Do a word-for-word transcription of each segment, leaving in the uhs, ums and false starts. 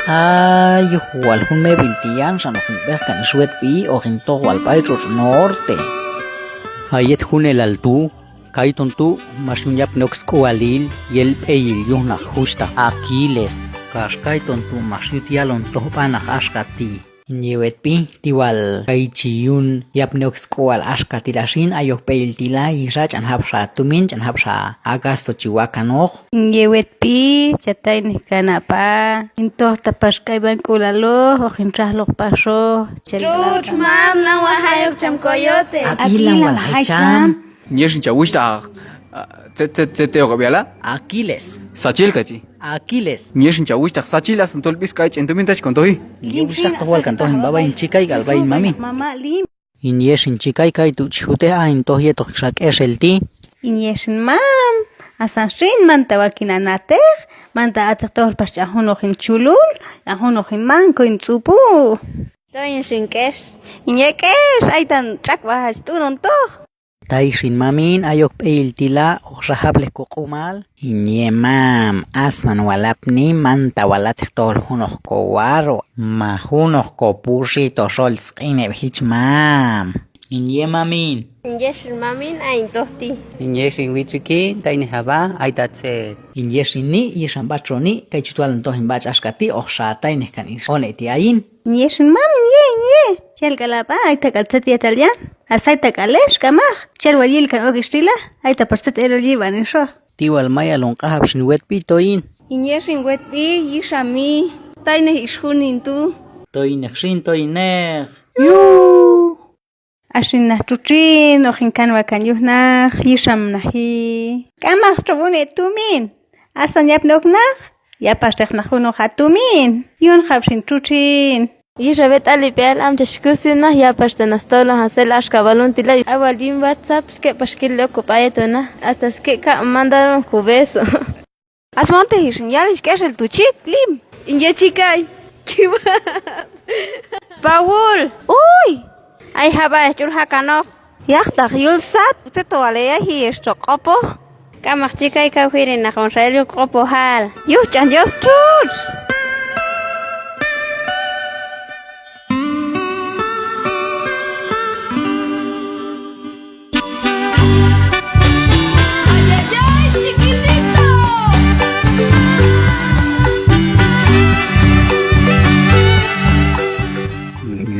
Ay, yuj wal jun meb'il ti' yan xan hoq hin b'eq kan ix wetb'i, hoq hin toj wal b'ay tx'otx' norte. A yet junelal tu', kayton tu' max yun yapni ok sk'ualil yel b'eyil yuj naq juxhtaq Aquiles. Kax kayton tu' max yut yalon toj b'a naq axka ti'. Hin ye wetb'i, ti wal kay chi yun yapni ok sk'ual axka ti la xin, ay ok b'eyil ti la, yixa ch'an jab'xa tumin, ch'an jab'xa a gasto chi wakanoq. Hin ye wetb'i, cha taynej kan ha b'a, hin toj ta pax k'ayb'ank'ulaloq, hoq hin txajloq paxoq. Txutx mam, lan wal jay ok cham coyote. Ab'ilan wal jay cham. Hin ye xin cha wuxhtaq, a, tzet, tzet, tzet teoq ab' yala'? Aquiles. Sachil kachi. Aquiles. Hin ye xin cha wuxhtaq Sachil, asan tol b'is k'ay ch'en tumin ta chi kon toji. Lim xin, toj wal kan toj hin b'ab'ay, hin chi kay k'al b'ay hin mamin. Hin ye xin chi kay, kay tu' chi jutej, a hin toj yetoq xa k'exel ti'. Hin ye xin mam, asan xin manta wal kin anatej, manta ateq tojol pax ch'an junoq hin chulul, ch'an junoq hin manko, hin tz'upu. Toyin xin k'ex. Hin ye k'ex, aytan tx'akb'aj hach t'unon toj. Tay xin mamin, ay ok b'eyil ti la, hoq xa jablej ko q'umal. Hin ye mam, asan wal apni, manta wal ateq tojol junoq ko warro, ma junoq ko puxito xol sq'in heb' jich mam. Hin ye mamin. Hin ye xin mamin, a hin toj ti'. Hin ye xin witrikin, taynej ha b'a, ayta tzet. Hin ye xin ni', yixan b'atxoni', kay chi yut walon toj hin b'atx' axka ti', hoq xa taynej kan ix hone' ti' ayin. Hin ye xin mam, hin ye, hin ye. Chal k'al ha b'a, ayta k'al tzet yetal yan. A sayta k'al ex, k'amaq. Chal wal yil kan ok ix ti la, ayta pax tzet elol yib'an ixoq. Ti wal mayal on q'ajab' xin wetb'i, toyin. Hin ye xin wetb'i, yixami. Taynej ix jun hin tu'. Toyineq xin, toyineq. Yuj. A xin naq txutxin, hoq hin kanwa kan yuj naq, yixam naji. K'amaq, txob' une tumin. Asan yapni ok naq, yapaxteq naq junoq ha tumin. Yun jab' xin txutxin. Yixa wet alib'ial, am chach kusin naq, yapaxteq naq stolon ha cel axka b'alun ti la. A wal yin WhatsApp, skeb' pax kil ok ko b'a yet on naq, hasta skeb' kab' mandaron ko beso. Ax monteji xin yalix k'exel tu' chik, lim. Hin ye chi kay. Paul. Uy. Ay jab'a, ch'ul jakanoq. Yaqtaq yul sat, tzet wal heyaji ex to q'opoj. K'amaq chi kay, kaw jiri naq on xa el yuj q'opojal. Yuj ch'an Dios txutx.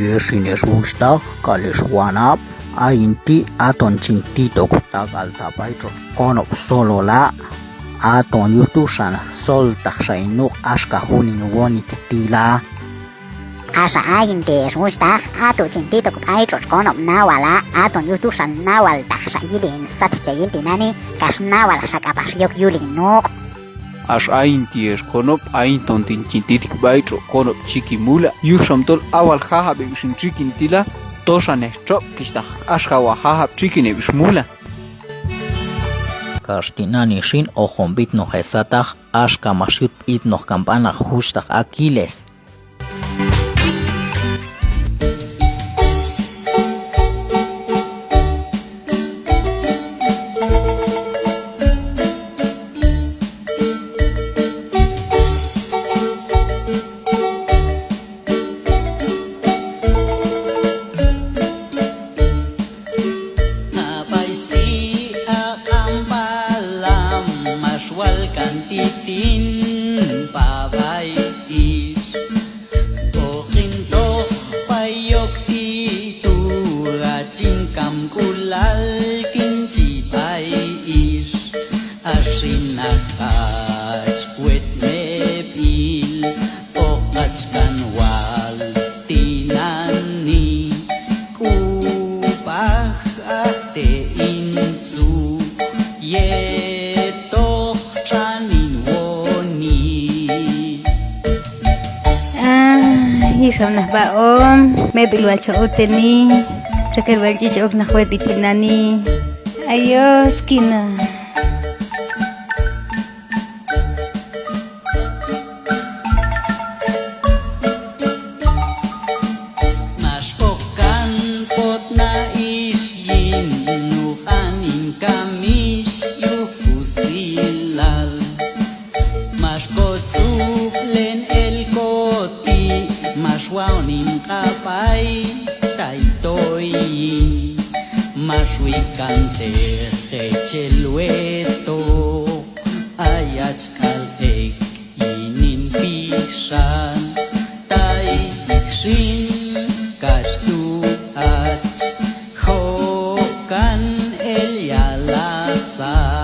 Ye xin ex wuxhtaq k'al ex wanab', ayin ti' aton chin tit ok tak'al ta b'ay tx'otx' konob' Solola', aton yuj tu' xan soltaqxa hin nuq' axka jun hin wonit ti la. Axa ayin ti' ex wuxhtaq, a tu' chin tit ok b'ay tx'otx' konob' Nawala', aton yuj tu' xan nawaltaqxa yili hin sat cheyil tinani', kax nawalxa k'apax yok yul hin nuq'. Ax ayin ti' ex konob', ayin ton tin chin tit ok b'ay tx'otx' konob' Chiquimula, yuj xam tol a wal jajab' heb' xin txikin ti la, toxanej txob'kixhtaq axka wal jajab' txikin heb' ix mula. Kax tinani' xin hoqon b'itnoq he sataq axka max yut b'itnoq kan b'a naq juxhtaq Aquiles. A b'ay sti' a q'anb'alam max wal kan ti' tin pa b'ay ix. Hoqin toj pay yok ti' tu', a chin kamk'ulal kin chi b'ay ix. A xin naq hach wet meb'il, hoq hach kan wal tinani', k'ub'aj aj te' hin tzu' yetoq tx'an hin woni'. Ah, yixam naq b'aq'om, meb'il wal chon uteni, txekel wal ch'ich' ok naq wetb'i tinani'. Ayos kina. Max ok kan potna ix yin nuq'an hin kamix yuj kusilal. Max kotz'ub'len el ko k'al ek' yin hin pixan, tay xin kax tu' hach, jokan el yala' sat.